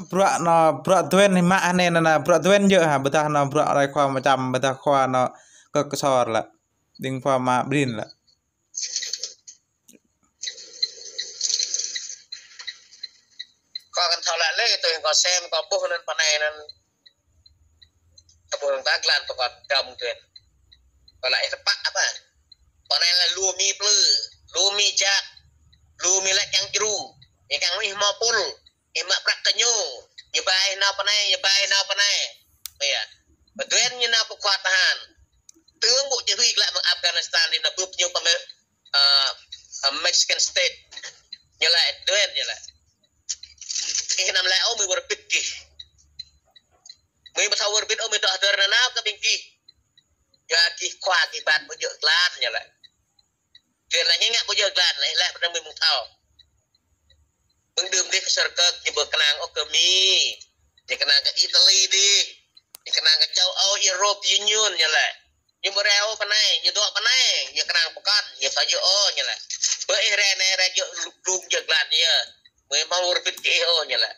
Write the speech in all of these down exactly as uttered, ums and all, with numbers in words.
Bruă anŭn, bruă duen hĭ mă anai anŭn, bruă duen yơh hă, ƀôdah anŭn bruă rai khua mơčăm, ƀôdah khua anŭn kơ kơsor lă. Ƀing khua mă ƀrin lă. Kâo kăn thâo lă lĕ, tui kâo sem, kâo ƀuh anŭn pơ anai anŭn. Kâo ƀuh anŭn ta glan pơ kâo dŏm duen. Kâo lă ih tơpă apa? Pơ anai lă lu mĭ plư, lu mĭ jak, lu mĭ lĕ kiăng djru, ñu kiăng ih hmâo pul. Ih mă prăk kơ ñu, ñu ba ih nao pơ anai, ñu ba ih nao pơ anai. Ƀiă. Pơ duen ñu nao pơ khua tơhan. Tướng bộ chỉ huy glaĭ mơ̆ng Afghanistan đi nao bưp ñu pơ mê, ơ, ơ, Mexican State. Ñu laĭ duen ñu laĭ. Ih anăm laĭ ôh mơi wơr bĭt gih. Mơi ƀu thâo wơr bĭt ôh mơi dŏ hơdơr nanao kơ ƀing gih. Yua gih khua gih ƀat ƀu djơ̆ glan ñu laĭ. Duen laĭ ñu ngă ƀu djơ̆ glan, laĭ laĭ pơ anai mơi ƀu thâo. Mơ̆ng đưm dih kơ Sơrkơk ñu ƀu kơnang ôh kơ Mi. Ñu kơnang kơ Italy dih. Ñu kơnang kơ châu Âu, Europe Union ñu laĭ. Ñu ƀu rai ôh pơ anai, ñu dŏ pơ anai, ñu kơnang pơkŏn, ñu thâo djơ̆ ôh ñu laĭ. Bơ ih rai anai rai djơ̆ lu-, lung djơ̆ glan yơh. Mơi hmâo wơr bĭt kơ ih ôh ñu laĭ.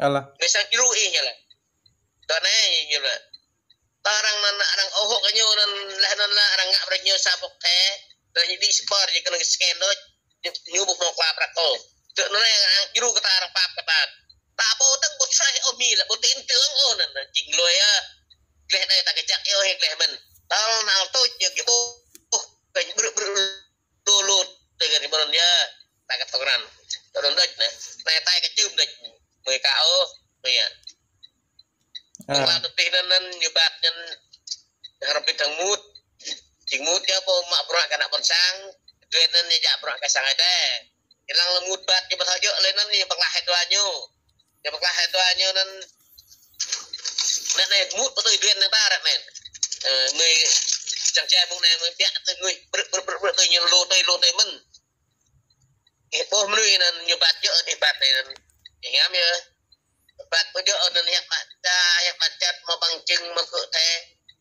Alah. Mơi sang djru ih ñu laĭ. Dŏ anai ñu laĭ. Ta arăng anŭn, arăng ôh hŏk kơ ñu anŭn, laih anŭn lă arăng ngă brơi ñu sa pŏk thẻ. Laih ñu đĭ spơr ñu kơnơ̆ng scan đôč. Ñu, ñu ƀu hmâo kla prăk ôh. Tơ anŭn anai arăng djru kơ ta, arăng pap kơ ta. Ta ƀu tơ̆ng ƀu sreh ôh Mi lă, ƀu tin tưởng ôh anŭn, anŭn jing lui yơh. Gleh anai ta kơjăk yơh, gleh mơ̆n. Ta nao tui ñu kơ ƀuh, ƀuh, kơ ñu brư̆ brư̆ lu lu, tui kơ ñu ƀu anŭn yơh. Ta kơ thâo krăn. Tơ anŭn đôč anai. Anai ta kơ čưm đôč. Mơi ka ôh, mơi yơh. Ơ. Ƀing lăn tơtih anŭn, anŭn ñu ƀat anŭn hrŏm bĭt hăng mŭt. Jing mŭt yơh pô mă bruă kơ ană ƀôn sang, duen anŭn ñu djă bruă kơ sang Ơi Adai. Ñu lăng lă mŭt ƀat ñu ƀu thâo djơ̆ lĕ anŭn ñu pơklaih hĭ dua ñu. Ñu pơklaih hĭ dua ñu anŭn. Anŭn anai mŭt pơtui duen anŭn ta ră anai. Ơ, mơi čang čai mơ̆ng anai mơi biă tui mơi brư̆ brư̆ brư̆ brư̆ tui ñu lu tui lu tui mơ̆n. Ih ƀuh mơnuih anŭn ñu ƀat djơ̆, ih ƀat anai anŭn. Ih ngă mơ̆ yơh. Ƀat ƀu djơ̆ anŭn hiăp mă ta, hiăp mă čăt, hmâo bằng chứng, hmâo kơ thẻ.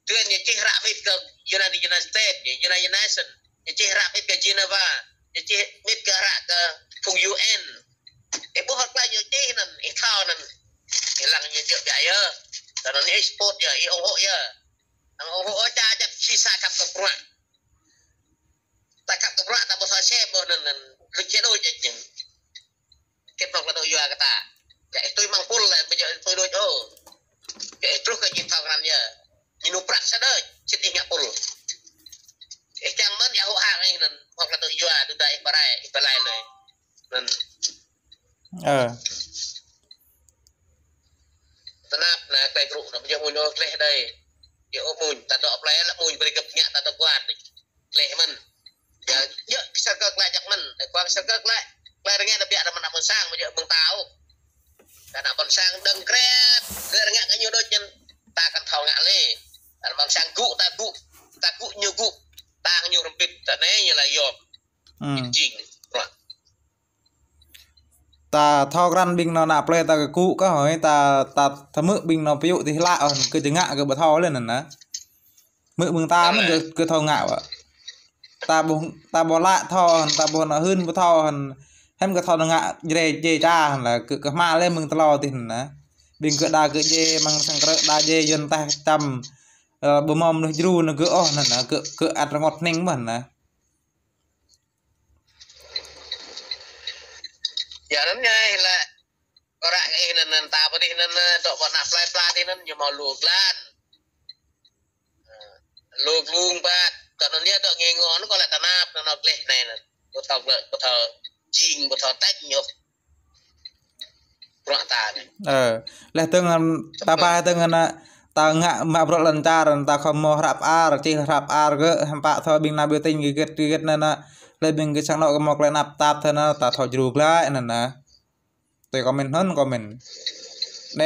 Duen ñu čih hră mĭt kơ United, United States, United Nation. Ñu čih hră mĭt kơ Geneva. Ñu čih mĭt kơ hră kơ phung U N. Ih ƀuh hơ̆k tơlơi ñu čih anŭn, ih thâo anŭn. Ih lăng ñu djơ̆ biă yơh. Tơ anŭn ih support yơh, ih ủng hộ yơh. Lăng ủng hộ ôh ča čăp si sa khăp kơ bruă. Ta khăp kơ bruă ta ƀu thâo sem ôh anŭn, anŭn. Lu čeh đôč ih jing. Kĕt mơ̆ng kơ tŭ yua kơ ta. Yua ih tui mơ̆ng pul lĕ, ƀu djơ̆ tui đôč ôh. Yua ih truh kơ jing thâo krăn yơh. Ñu nŭ prăk sa đôč, sĭt ih ngă pul. Ih kiăng mơ̆n yua hŏk hăng ih anŭn, mơ̆ng kơ tŭ yua, tŭ đa ih pơrai, ih pơlai lơi. Anŭn. Ơ. Tơnap anai tơlơi brŭ anŭn, ƀu djơ̆ mơ̆n ôh, gleh đơi. Yơh ôh mơ̆n, ta dŏ plei lă mơ̆n, brơi gơ̆p ngă ta dŏ kuat. Gleh mơ̆n. Yơh, yơh, Sơrkơk lă jăk mơ̆n. Đơi kuang Sơrkơk lă. Gleh rơngiă ta biă ta mơ̆n ană ƀôn sang, ƀu djơ̆ mơ̆ng ta ôh. Kơ ană ƀôn sang dơ̆ng kret, gleh rơngiă kơ ñu đôč ñen. Ta kăn thâo ngă lĕ. Ană ƀôn sang gŭ, ta gŭ. Ta gŭ, ñu gŭ. Ta ñu rơmbit, ta anai ñu lă yom. Hmm. Jing. Bruă. Ta thâo krăn ƀing anŭn ană plei ta kơkuh kơ hơi ta, ta thâo hmư̆ ƀing anŭn pơyŭ tih lă ôn kơ jơngă kơ ƀu thâo lĕ anŭn anŭn. Hmư̆ ƀing ta mơ̆n kơ, kơ thâo ngă wă. Ta ƀuh, ta ƀuh lă thâo ôn, ta ƀuh anŭn hưn ƀu thâo ôn. Hiư̆m kơ thâo anŭn ngă jrê jê ča ôn lă kơ, kơ hmă lĕ ƀing tơlơi tih anŭn anŭn. Ƀing kơ đa kơ jê mơ̆ng sang krư̆ đa jê Yuan tah čăm, ơ, ƀu hmâo mơnuih djru anŭn kơ ôh anŭn anŭn, kơ, kơ ăt rơngot hning mơ̆n anŭn. Yua anŭn ñu ih lă. Kơ ră kơ ih anŭn, anŭn ta pơ dih anŭn, anŭn, dŏ pơ ană plei pla dih anŭn, ñu hmâo lu glan. Lu glung ƀat, tơ anŭn yơh dŏ ngê ngô anŭn kơ lĕ tơnap, anŭn anŭn gleh anai anŭn. Ƀu thâo gleh, ƀu thâo jing, ƀu thâo tĕk ñu. Bruă ta anai. Ơ, leh tơ̆ng anŭn, ta ba tơ̆ng anŭn, ta ngă mă bruă lŏn čar, ta khŏm hmâo hră pơar, čih hră pơar kơ, hăm pă thâo ƀing ană biểu tình gĭt gĭt anŭn anŭn. Leh ƀing gĭt sang anŏ kơ hmâo tơlơi tơnap tap thâo anŭn, tơlơi brŭ glăi anŭn anŭn. Tui comment anŭn comment.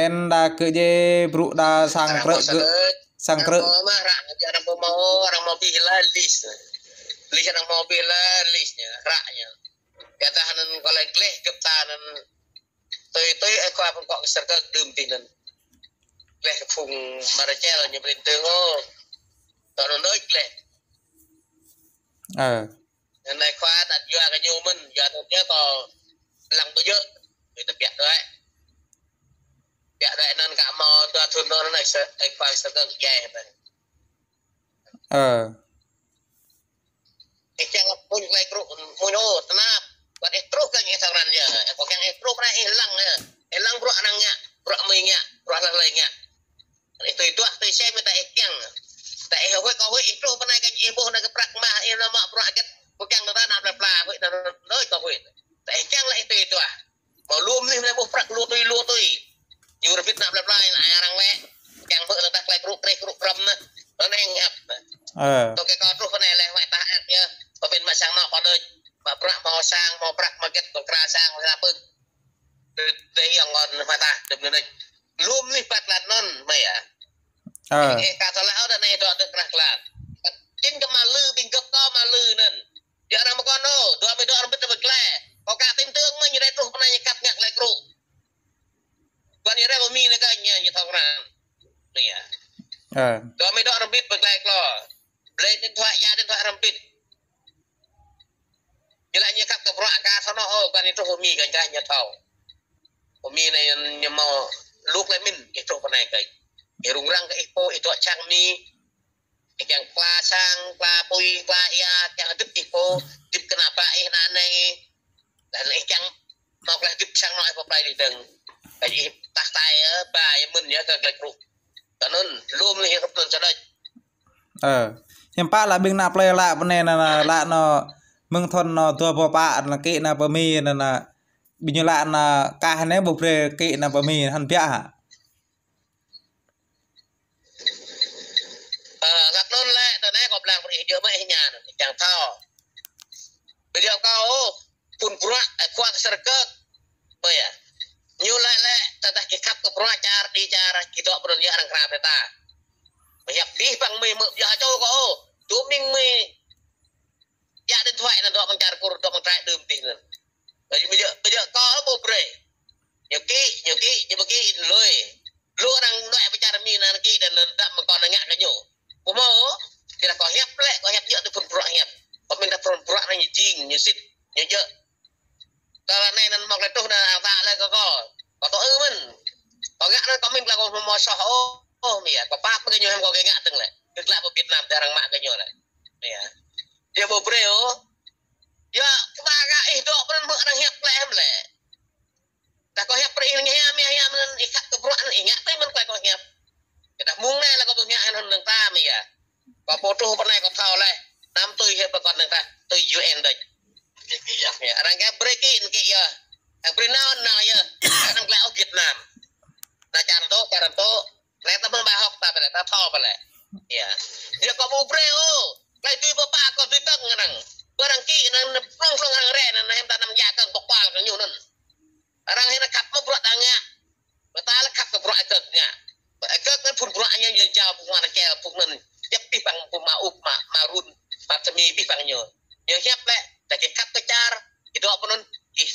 Anŭn đa kơ jê brŭ đa sang krư̆ kơ, sang krư̆. Arăng mơ̆ mă hră, arăng mơ̆ mă, arăng mă bih lă list. List arăng mă bih lă list ñu, hră ñu. Yua dah anŭn kơ lĕ gleh gơ̆p ta anŭn. Tui, tui, ơ, khua pơkŏ kơ Sơrkơk đưm dih anŭn. Gleh kơ phung Marachel ñu prin tơ̆ng ôh. Tơ anŭn đôč gleh. Ơ. Anai khua ta yua kơ ñu mơ̆n, yua tơ ñu kơ lăng ƀu djơ̆. Ñu tơbiă tui. Thun anŭn anai sa, ih khua sa kơ jai hă. Ơ. Ih kiăng laĭ mơ̆n tơlơi krŭ, mơ̆n ôh, tơnap. Kơ ih truh kơ ih sa răn yơh. Kơ kiăng ih truh pơ anai ih lăng yơh. Ih lăng bruă anŭn ngă, bruă mơi ngă, bruă hlơi hlơi ngă. Ih tui tuah, tui sem, ta ih kiăng. Ta ih huĭ kơ huĭ, ih truh pơ anai kơ ih ƀuh anai kơ prăk mah, ih nao mă bruă hơget. Kơ kiăng ta nao plơi pla, huĭ nao đôč kơ huĭ. Ta ih kiăng laĭ ih tui tuah. Mă lŏm anih anai ƀuh prăk lu tui, lu tui. Ñu rơbit nao plơi pla, anai arăng lĕ. Kiăng ƀơ̆ tơdah tơlơi krŭ krĕh krŭ krăm anai. Anai ngă. Ơ. Tơl kơ kâo truh pơ anai lĕ, huĭ tah ăt yơh. Pơmĭn mă sang nao kơ đôč. Mă prăk, mă sang, mă prăk, mă hơget, kơ kra sang, mă sa pơ̆k. Tơ, tơ yơh ngôn mă tah, tơ mơnit. Lŏm anih păt lăt anŭn, mơi ah. Ơ. Ih, ih ka tơlơi ôh, đa anai dŏ tơ krah klan. Jing kơ mă lư, ƀing gơ̆p kâo mă lư anŭn. Yua anŭn mơ̆n kâo nao, dua mơi dŏ rơbit tơ mơ̆ng tơlơi. Kâo ka tim tơ̆ng mơ̆n ñu rai truh pơ anai ñu khăp ngă tơlơi krŭ. Kơ ñu rai pơ Mi anai kơ ñu, ñu thâo krăn. Anai ah. Ơ. Dua mơi dŏ rơbit pơ tơlơi klô. Blơi điện thoại, ya điện thoại rơbit. Ñu laĭ ñu khăp kơ bruă ka thâo nao ôh, kơ ñu truh pơ Mi kơ ñu thâo. Pơ Mi anai ñu hmâo lu tơlơi pơmĭn, ih truh pơ anai kơ. Ih rŭng răng kơ ih pô, ih dŏ čang Mi. Ih kiăng kla sang, kla apui, kla ia, kiăng hơdip ih pô, hơdip kơ ană bă ih, ană anai ih. Laih anŭn ih kiăng hmâo tơlơi hơdip sang anŏ ih pơ plơi dih dơ̆ng. Kơ ih tah tai yơh, ba yơh mơ̆n yơh kơ tơlơi krŭ. Kơ anŭn, lŏm anih hrup anŭn sa đôč. Ơ. Hiư̆m pă laĭ ƀing ană plơi laĭ pơ anai anŭn, anŭn, laĭ anŭn mơ̆ng thun anŭn dua rơbâo pă anŭn kĭ anŭn pơ Mi anŭn, anŭn. Ƀing ñu laĭ anŭn kah anai ƀu brơi kĭ anŭn pơ Mi hăn biă hă? Ơ, ngă anŭn lĕ, tơ anai kâo pơblang brơi ih djơ̆ mơ̆ ih ñan, ih kiăng thâo. Ƀu djơ̆ kâo ôh, phun bruă, ơ, khua kơ sơrkơ̆k. Mơi ah. Ñu laĭ lĕ, tơdah ih khăp kơ bruă čar, đĭ čar, ih dŏ pơ anŭn yơh arăng krăn brơi ta. Mơi ah, abih bang mơi mơ̆, yua hơčâo kâo ôh. Dua ming mơi. Ya điện thoại anŭn dŏ amăng čar Kur, dŏ amăng trai đưm dih anŭn. Ƀu djơ̆, ƀu djơ̆ kâo ƀu brơi. Ñu kĭ, ñu kĭ, ñu ƀu kĭ lui. Lu arăng đuaĭ pơ čar Mi anŭn kĭ đa anŭn dăp mơ̆ng kâo anŭn ngă kơ ñu. Ƀu hmâo, tơdah kâo hiăp lĕ, kâo hiăp djơ̆ tui phun bruă hiăp. Kâo pơmĭn tơdah phun bruă anŭn ñu jing, ñu sĭt, ñu djơ̆. Tơl anai anŭn hmâo tơlơi truh anŭn arăng laĭ lĕ kơ kâo. Kâo tŭ ư mơ̆n. Kâo ngă anŭn kâo pơmĭn tơlơi kâo hmâo soh ôh, ôh, mơi ah. Kâo pap kơ ñu hiam kâo kiăng ngă dơ̆ng lĕ. Kơ glaĭ pơ Việt Nam tơdah arăng mă kơ ñu lĕ. Mơi ah. Yua ƀu brơi ôh. Yua kơ ba gah ih dŏ pơ anŭn mơ̆ arăng hiăp lĕ hiam lĕ. Tơdah kâo hiăp brơi ih hiam, hiam, hiam, anŭn ih khăp kơ bruă anŭn ih ngă tui mơ̆n tơlơi kâo hiăp. Tơdah mơ̆ng anai lĕ kâo ƀu ngă anŭn nơ̆ng ta mơi ah. Kâo pô truh pơ anai kâo thâo lĕ. Anăm tui hiăp pơkŏn nơ̆ng ta, tui U N đôč. Arăng kơ brơi kĭ, kĭ yơh. Arăng brơi nao, nao yơh. Arăng glaĭ ôh Việt Nam. Anŭn čar anŭn tŭ, čar anŭn tŭ. Lĕ ta mơ̆ng ba hŏk ta pơlĕ, ta thâo pơlĕ. Yơh. Yua kâo ƀu brơi ôh. Lĕ tui pơpă kâo tui tơ̆ng anŭn. Ƀơi arăng kĭ anŭn, plŏng plŏng arăng rai anŭn, hiam ta anăm djă kơ̆ng pơkual kơ ñu anŭn. Arăng hĭ anŭn khăp mơ̆ bruă ta ngă. Mơ̆ ta lĕ khăp kơ bruă ih gơ̆ ngă. Ih gơ̆ ngă phun bruă ñu, ñu jao phung mă rơčel phung anŭn. Djŏp abih bang phung mă ŭp, mă, mă run, mă tơmi abih bang ñu. Ñu hiăp lĕ, tơdah ih khăp kơ čar, ih dŏ pơ anŭn, ih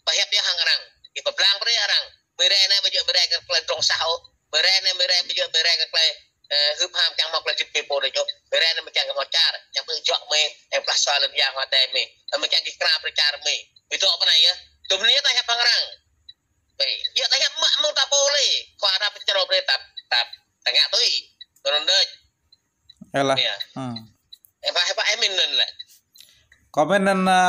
pơhiăp yơh hăng arăng. Ih pơblang brơi arăng. Mơi rai anai ƀu djơ̆ mơi rai kơ tơlơi pơdrŏng sah ôh. Mơi rai anai mơi rai ƀu djơ̆ mơi rai kơ tơlơi, ơ, hưp ham kiăng hmâo tơlơi hơdip mơi pô đôč ôh. Mơi rai anai mơi kiăng kơ hmâo čar, kiăng pơjŏk mơi, kiăng pơblah sua lŏn yang hơtai mơi. Ơ, mơi kiăng kơ krăn brơi čar mơi. Mơi dŏ pơ anai yơh. Tơl anai ta hiăp hăng arăng. Ƀơi, yua ta hiăp mă mơ̆ng ta pô lĕ. Khua ta pơčrâo brơi ta, ta, ta ngă tui. Tui anŭn đôč. Ơ lah. Yơh. Hmm. Ơ, pă, pă, ơ, mĭn anŭn lĕ. Kâo mĭn anŭn, ơ,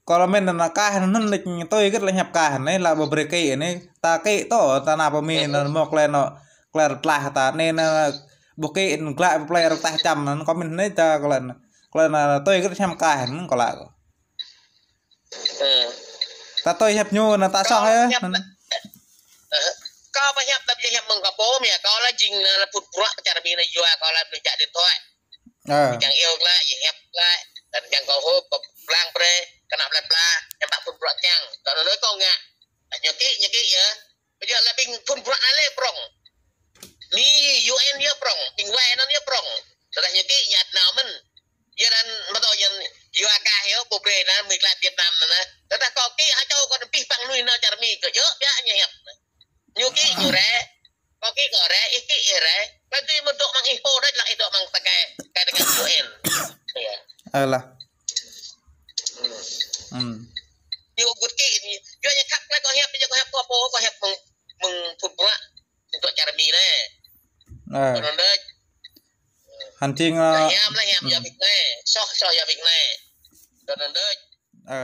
kâo mĭn anŭn kah anŭn lĕ tui gĭt lĕ hiăp kah anai lĕ ƀu brơi kĭ anai. Ta kĭ tŏ, ta nao pơ Mi anŭn mơ̆ tơlơi anŭn, tơlơi rơtlaih ta anai anŭn ƀu kĭ anŭn glaĭ pơ plơi rơtlaih čăm anŭn kâo mĭn anai ta kâo lĕ, kâo lĕ anŭn tui gĭt hiăp kah anŭn kâo lăi. Ơ. Ta tui hiăp ñu anŭn ta soh yơh. Kâo pơhiăp ta ƀu djơ̆ hiăp mơ̆ng kâo pô mơi ah, kâo lĕ jing anŭn lĕ phun bruă čar Mi anŭn yua kâo lĕ ƀu djơ̆ điện thoại. Ơ. Kiăng iâu glaĭ, djơ̆ hiăp glaĭ, tơdah kiăng kâo hơp, kâo pơblang brơi, kơ ană plơi pla, kiăng ta phun bruă kiăng. Kâo anŭn lĕ kâo ngă. Ñu kĭ, ñu kĭ yơh. Ƀu djơ̆ lĕ ƀing phun bruă anai lĕ prŏng. Mi U N yơh prŏng, ƀing wai anŭn yơh prŏng. Tơdah ñu kĭ ñu ăt nao mơ̆n. Yua anŭn mơ̆ tơl yua kah yơh, ƀu brơi anŭn, mơi glaĭ Việt Nam anŭn anŭn. Tơdah kâo kĭ, hơčâo kâo abih bang mơnuih nao čar Mi kơ djơ̆, biă ñu hiăp. Ñu kĭ, ñu rai. Kâo kĭ, kâo rai, ih kĭ, ih rai. Kâo tui mơ̆ dŏ amăng ih pô đôč, lăng ih dŏ amăng tơkai, tơkai tơkai U N. Yơh. Ơ lah. Hmm. Hmm. Ñu ƀu kĭ, ñu, yua ñu khăp lĕ kâo hiăp, ñu kâo hiăp kâo pô, kâo hiăp mơ̆ng, mơ̆ng phun bruă. Anai nè. Ơ. Tơ anŭn đôč. Hăn jing, ơ, hiam lah hiam, yua ƀing anai. Soh, soh yua ƀing anai. Tơ anŭn đôč. Ơ.